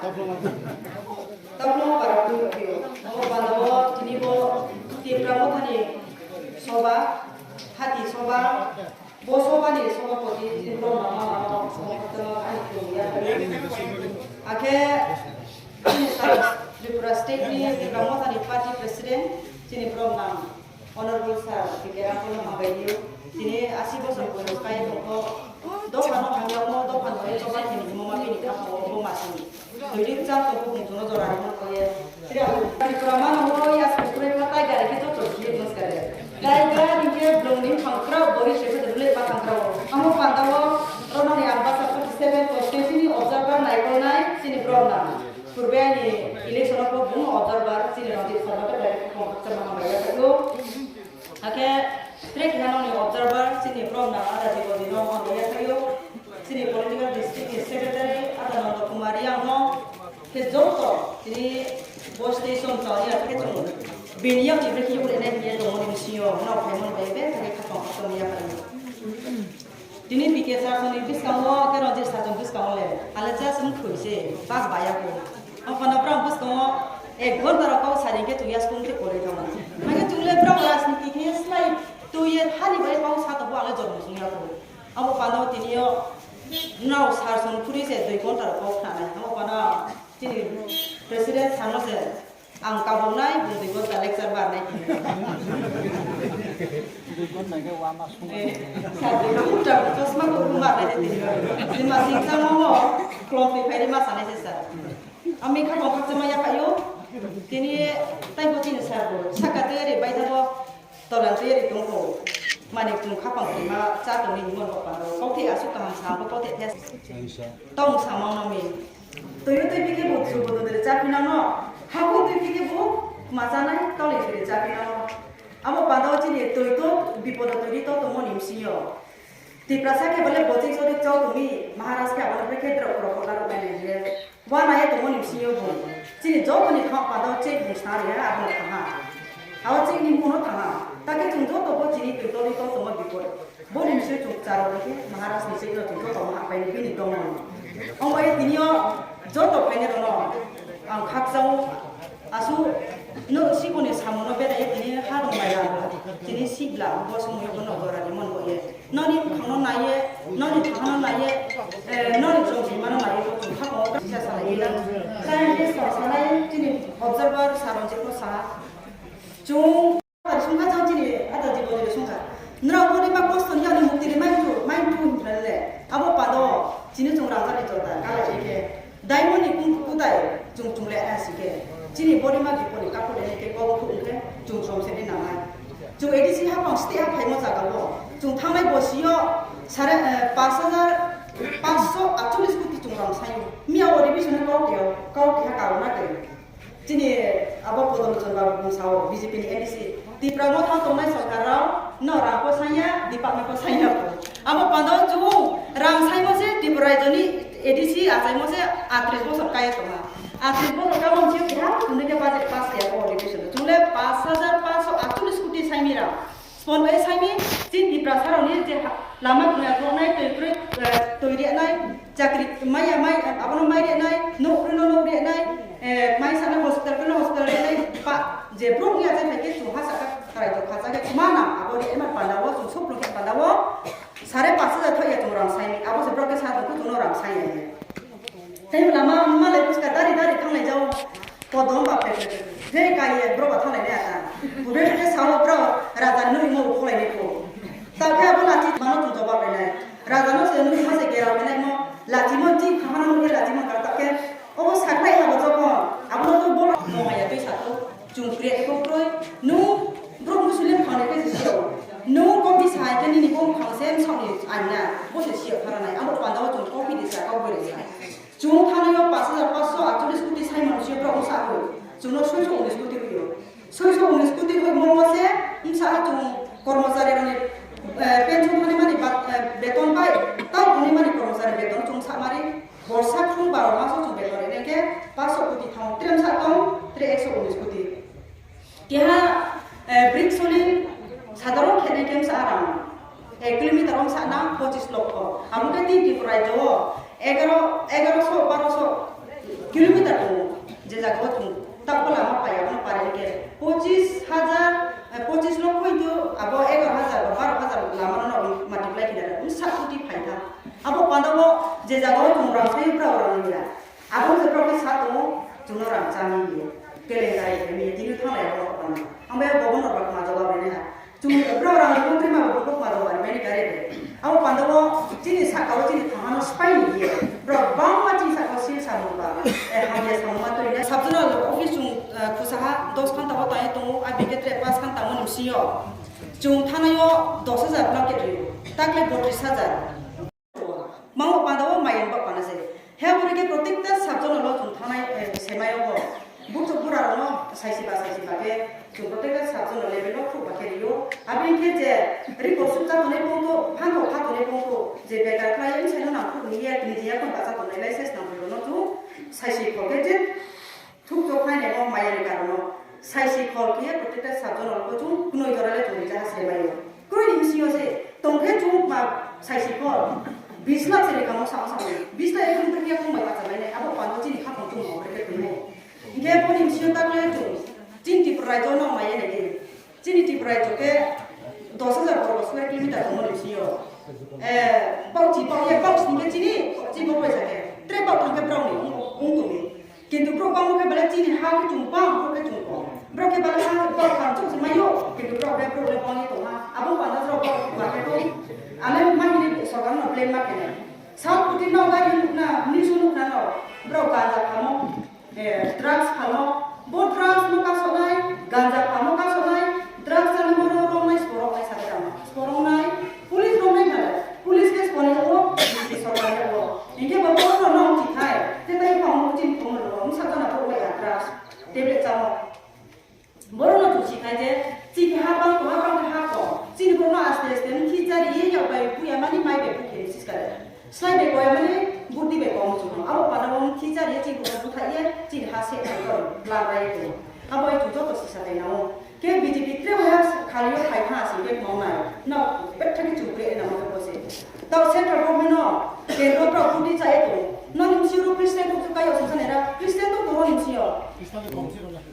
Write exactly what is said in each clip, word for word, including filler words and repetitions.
Tabuk para twi rok phio. Obo panda o tini bo Tipra Mothani soba, hati soba, bo sobani sobapoti tini borok mama mama o ani khulum ya. Akhe chini Tripura State ni Tipra Mothani party president chini borok nang. Honorable Sir, Bikram Purno hambai dio. Tini asi bosor boyos kai tongkho. Dophano hamyamo, dophano bai choba thini himo ma bini kha phango bo masini. Twi ri cha tongkho bung tuno jora rimo koye. Tira, Tripura mano mo ya sukure ma tai gari ke joto jili mas kare. Tai gari ke blong ni phangkra bori se ko dule pa phangkra. Amo panda o rono ni ambasa forty seven constituency ni observer nai ko nai sini brom na. Purbe ani election o bo bung observer chini Ranjit Sarma khe direct kok chama hambai ya thaio. Hakhe tre khe noni observer chini brom na ada jibo dino hambai ya thaio. Chini political district ni secretary ada Nanda Kumar yang no khe joto chini bo station to ya khe chung bini yang ni brekhe yule nai biya dong ni sio no phaimon bai be khe kha kok chama ya thaio. Tini P K sir soni bwskango, khe Ranjit sir soni bwskango le, ale just wng thwi se, bus baya ko. O phano bwrang bwskango ek ghonta rok kok sari khe twi ya sung khe kolai thangma. Hake chung le bwrang rajniti khe slai twi ye thani bai kok sa tongo, ale jormo sung ya ko. Abo phano tini yo nrao sir soni phuri se dui ghonta rok kok khnanai. Abo phano tini president sano se. Ang kabongnai, bung dui ghonta lecture barnai. Dui ghonta khe wama sung. Eh, sa dui ghonta chosma ko barnai de tini. Jima singsa momo, klom twi phairi ma sanai se sir. Ami kha bong khakchangma ya phaio. Tini tai bo tini sir bo. Saka tei ri bai thabo. Tola twi ri tongkho. Mani chung khapang twi ma cha tongni mon ko paro. Kok thai asuk kaham sa bo kok thai thes. Tong samang nami. Twi twi phi khe bo chu bo dodre cha phi nang no. Hakung twi phi khe bo ma cha nai tole khe cha phi nang no. Amo panda o chini twi to bipodo twi ri to tongmo ni msing yo. Tiprasa khe bole boching sori chau tumi Maharaj khe abo khe drok rok la rok nai nai je. Wa nai tongmo ni msing yo bo. Chini joto ni thok panda o che bung sa ri ha abo kha ha. Abo chini muno tha ha. Ta khe chung joto bo chini twi to ri to tongmo bipod. Boni msing chung charo ri khe Maharaj ni chini chung joto ma pai ni bini tongmo. Ong bai tini o joto phaini rok no ang khakchao. Asu no sikoni samono bedai tini ha rong bai ya. Tini sibla bo song yo no gora ni mon bo ye. Noni khangno naiye, noni thangno naiye, eh, noni chongsi mano naiye, bo chung khamo kisa salai ya. Scientist rok sanai, chini observer saron je ko sa. Chung ta sungkha jang chini ata di bodi sungkha. Nrao bodi ma kosto ni ani mukti ri mai tu, mai tu hinle. Abo pado, chini chung rangsa ni jota, kala je ke. Diamond ni kung kutai chung chung le asi khe. Chini body ma biponi kapo de ke kok khum khe chung chom se de nangai. Chung A D C ha pang sti ha phaimo jaga bo. Chung thangnai bo sio sare, eh, paanch hajar paanch sho aatcholish koti chung rang sayo. Miya o revision kau ke kau ke ha kau na ke. Chini abo Podolochon Babu bung sao B J P ni M D C. Tipra Motha tongnai sorkar rao no rang ko sanya, department ko sanya ko. Abo panda o chubung rang saimo se Tripura rajyo ni A D C achaimo se atris bosor kaya tongma. Atris bosor kamon se keha tuni ke budget pass ya ko education. Chungle paanch hajar paanch sho aatcholish koti saimi rang. Spon bai saimi chin Tiprasa rao ni je ha-, lama kuya tongnai twi kroi, eh, twi ri nai. Chakri maya mai, abono mai rinai, nok rino nok rinai, eh, mai sana hospital rino hospital rinai, pa, je bro ni achai phai ke chung ha saka karai to khacha ke mana, abo ri ema panda o, chung sop rok panda o, sare paanch hajar thoi ya chung rang sai ni, abo se bro ke sa to chung rang sai ya. Tei lama ma le puska dari dari thang lai jao, kodom ba pe pe, je kai ye bro ba thang lai ne ata, bro ke sa bro, raja nui mo kholai ne ko, ta ke abo lachi mano chung jawab rinai. Raja no se nung ma se gera bai nai mo, lachi mo jing khamana mo ke lachi mo kar ta ke. Obo saknai ha bo jokon, abo no to bolo mo haya twi sa to, chung kre ko kroi, nung bro Muslim khane ke se sio. Nung ko bi sa ke nini ko khang se sok ni anya, bo se sio khara nai, abo panda o chung ko bi sa, ko bo sa. Chung thani o paanch hajar paanch sho aatcholish koti sai man sio bro sa ko. Chung no soi sho unis koti ko. Soi sho unis koti hoi mo se, wngsa ha chung kormochari rokni, eh, pension thani mani ba-, eh, beton bai, tei hwnwi mani kormochari beton chung sa mari, borsa khung baro maso chung beton rwkhe paanch sho koti thango, tre wngsa tong, tre ek sho unis koti. Keha, eh, brick soling sadharon khenai khe wngsa arang. Ek kilometer wngsa na pochis lokho. Amo khe tin Tripura rajyo o egaro, egaro sho, baro sho, Kilometer tongo, je jaga o chwng tabuk lama pai abono pari hwnkhe pochis hajar, eh, pochis lokho into abo egaroh hajar ba baroh hajar lama no multiply khe na, wng sak koti phai tha. Abo panda o je jaga o chwng rang sai bwrao rang ya. Abo je borok khe sa tongo, chwngno rang chani ya. Kelenkari khe mia tini thanglai abo panda. Ang bai governor ba khna jawab rwnai ha. Chwng borok rang rwngwi ma borok ma rwmani mani kare de. Abo panda o chini saka o chini thangmano spy ni ye. Borok bangma chini saka o sil samung ba, eh, hamya samung ma twi na. Sub zonal office chwng, eh, khusa ha dos khanta o tangwi tongo, a bike tre pas khanta mo ni bisingo. Chwng thanai o dos hajar blanket rio. Takle botris hajar. Mamo panda o mayan ba pana se. He bori ke protekta sub zonal o chwng thanai, eh, semai o bo. Buthuk bura rok no saisi ba saisi ba ke chwng protekta sub zonal level o khuk ba khe rio. Abini khe je report suk cha tongnai bongtho, phangkho kha tongnai bongtho, je bekar khlai wng sai no nang khuk ni ye tini je yakon bacha tongnai lai ses nang phai no chwng saisi khol khe je Thuk chok nai nemo maya ni karon no. Saisi khol khe protected sub zonal o chwng kunui jora le chwng rijak ha se bai o. Kroi ni bisingo se tong khe chwng ma saisi khol bis lakh se lekha mo sa sa. Bis lakh ekdom khe kong bai bacha bai nai. Abo pando chini kha thong chwng mo khe khe nai. Hingkhe boni bisingo ta khe chwng chini Tripura rajyo no maya ni. Chini Tripura rajyo khe dos hajar borok square kilometer tongmani bisingo. Eh, bauchi bauya bauchi hingkhe chini, chini bo paisa khe. Tre bau thangkhe brao ni wng, wng tongni. Kintu brao bangma khe belai chini ha khe chwng bang, brao khe chwng kok. Brao khe belai ha bau thang chwng se mayo, kintu brao khe brao le bangni tongha. Abo panda brao bau ma khe tong. Ane mahini sorkar no blame ma khe nai. South Putin no gari nukna, nisu nukna no, brao ganja phamo. Eh, drugs phano, bo drugs no kasonai, ganja phano kasonai, drugs ani moro romnai sporok nai sakhe tamo. Sporok nai, police romnai nai, police ke soni o, sorkar o. Inke bo borok no nong chikhai, te tai phano chin phano no, misa kana borok ya drugs, tablet chamo. Borok no tu chikhai je, chini ha bang ko, ha bang ha ko, chini borok no aste aste, mthi chari ye ya bai, buya mani mai bai, bukhe siskare. Slai bai koya mani, buddhi bai kong chwng. Abo pada bo mthi chari ye chini bukhuk buthai ye chini ha se nang kor bla bai ko. Abo ai tu joto sisa bai nao. Ke B J P tre wai ha khali yo khai ha si bek mong nai. No, bek thani chukre na mo ko se. Tao central government no, kendro pro buddhi cha ye ko. No ni suru Christian ko kai o sa ne ra. Christian to ko ni si yo.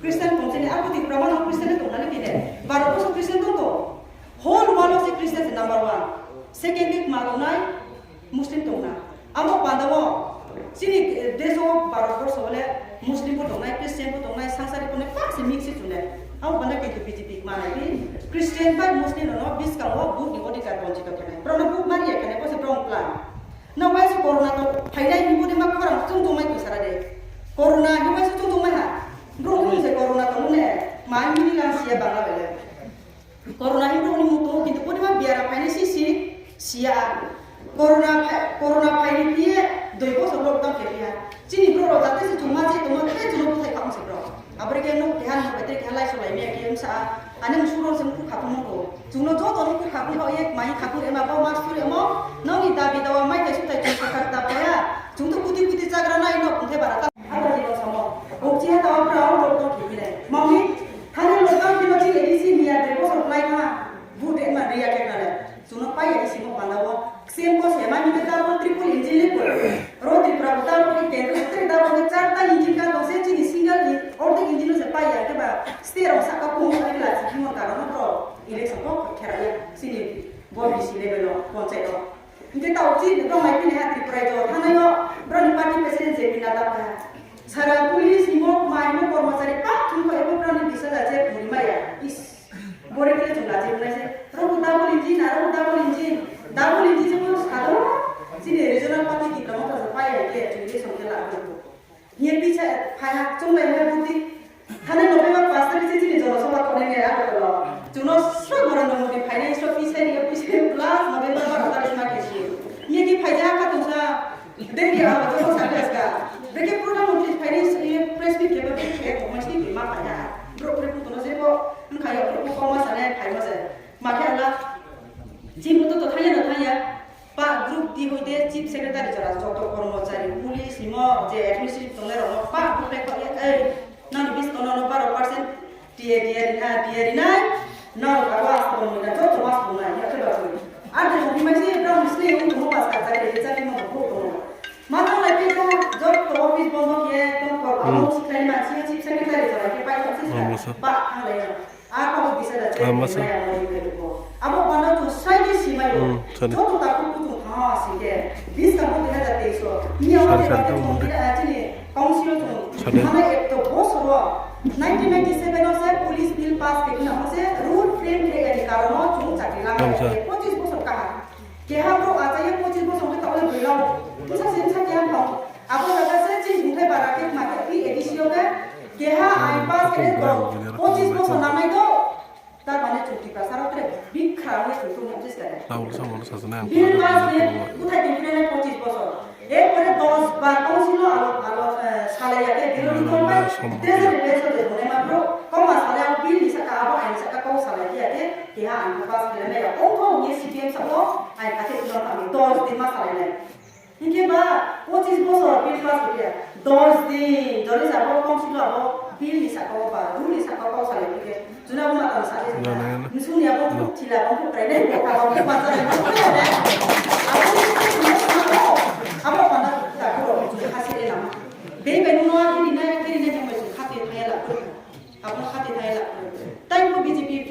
Christian kong chini abo di prama no Christian to na ni de. Baro ko Christian to to. Whole world o se Christian se number one. Second week ma tongnai, Muslim tongna. Amo panda o chini, eh, desh o Bharat borsho hole Muslim bo tongnai, Christian bo tongnai, sangsari tongnai, pakse mix se chunai. Amo panda kintu B J P manai di Christian bai Muslim no biskang o vote ni odhikar bonchito khenai. Borok no vote mari ya khenai, bo se wrong plan. No wai se corona to phainai ni bodi ma khorang chung chung mai ko sara de. Corona ni wai se chung chung mai ha. Bro ni se corona to mune ma ni lang sia bangla bele. Corona ni borokni muitu, kintu boni ma biara phainai si si, siya. Corona phai, corona phaini phiye dui bosor lockdown khe phiya. Chini borok rok jate se chuma se tongma khe chwngno bwthai kha se borok. Aboni khe nuk keha nuk bai tei keha lai solai miya khe wngsa. Ani msuro se mukhu khatung nukho. Chwngno joto mukhu khatung kha ye mai khatung ema bo ma sur emo. Nokni dabi dawa mai thai sutai chwng sakha ta phaya. Chwng to kuti kuti chagra nai nok hwnkhe bara ta. Abo jino samo. Bokchi ha tawa bra o lockdown khe phiya. Mami Thani lockdown khe no chini A D C miya dui bosor khlai kha, vote rwma riya khe kale. Chwngno pai A D C mo panda o. Same ko se mani khe double triple engine le ko. Ro Tripura ko double ke kendro state double ke char ta engine ka dong se chini single ni order engine se pai ya ke ba state rong saka ko mo kala si mo ka ro no election ko khera ya chini bo B C level o panchayat o. Hingke tao chini tongmai pini ha Tripura jo thanai o broni party president J P Nadda kha. Sara police ni mok mai mo kormachari pak thum kho ebo broni bisa jaje puri maya. Is. Bore kile chwng lachi mwnai se. Rogo double engine, aro double engine. Double engine se mo sado. Chini regional party ki tamo ta pai ya ke chwng ni songke la ko. Ye picha phaya chwng lai mo buti. Thani November pas tarikh se chini Jonosabha khonai nai Agartala o. Chwngno sro Narendra Modi phainai sro pisai rio pisai plus November baro tarikh ma khe si. Ye ki phaija kha tungsa. Dekhi abo joto sa khe ska. Dekhi Pradhan Mantri phainai si press meet khe ba khe ko mas ni ma phaiha. Bro kre puto no jebo. Wngkha ya bro ko ma sanai phai ma se. Ma khe ala. Chini to to thaya na thaya. Pa group D hoite chief secretary jora joto kormochari, police, himo je administrative tongnai rokno pa group rek kok ei nang bis kono no baro percent T A D A rina, T A rina, no abo as kono na joto as kono na ya khe ba koi. Ar de ni mai se brown sle un mo pas ka chakri de chakri mo ko ko. Ma ta lai pe ta joto office bondo khe to Abo sikhlai mansi chief secretary jora khe pai thok sisa. Amo sa. Ba thanglai ya. A ko bisa da che. Amo sa. Abo bana to sai ke simai. Hmm, sani. Joto ta ku kutung tha si ke. Bis ka bo dui hajar teis o. Ni amo sari, sari, sari, sari. Council o chung. Sari. Mana ekto bosoro. Nineteen ninety-seven o se police bill pass ke na se rule frame ke ni karon o chung chakri lang. Amo sa. Pochis bosor kaha. Keha borok achaiya pochis bosor khe tongwi bwrwi rok bwsa se bwsa keha thong. Abo jaga se chini hwnkhai bara khe ma khe free A D C o khe keha ain pass khe tong pochis bosor nangnai do. Tar mane chwng Tiprasa rok tere bikha wngwi chwng tongmung chesta de. Tabuk samung sajaknai ang. Bill pass khe bwthai tongphinai pochis bosor. Erpore dos bar council o alo, alo, eh, salai ya khe bill ni tongmai. Treasury bill salai tongmai ma bro. Kok ma salai abo bill ni saka abo ain saka kok salai ya khe. Keha ang pass khe maya. Ongkho wngye C P M sabo, ai kate kuno kami dos din ma salai nai. Hinkhe ba pochis bosor bill pass khe dos din, jori sabo kong silo abo bill ni saka o ba, rule ni saka o salai khe. Juna bo ma tang salai. Jana, jana. Misung ya bo thila bo krai nai, bo pa bo ma salai. Abo, abo mana ta ko, hasi le nama. Be be no kiri na, kiri na, mo khate thaya la. Abo khate thaya la. Tai ko B J P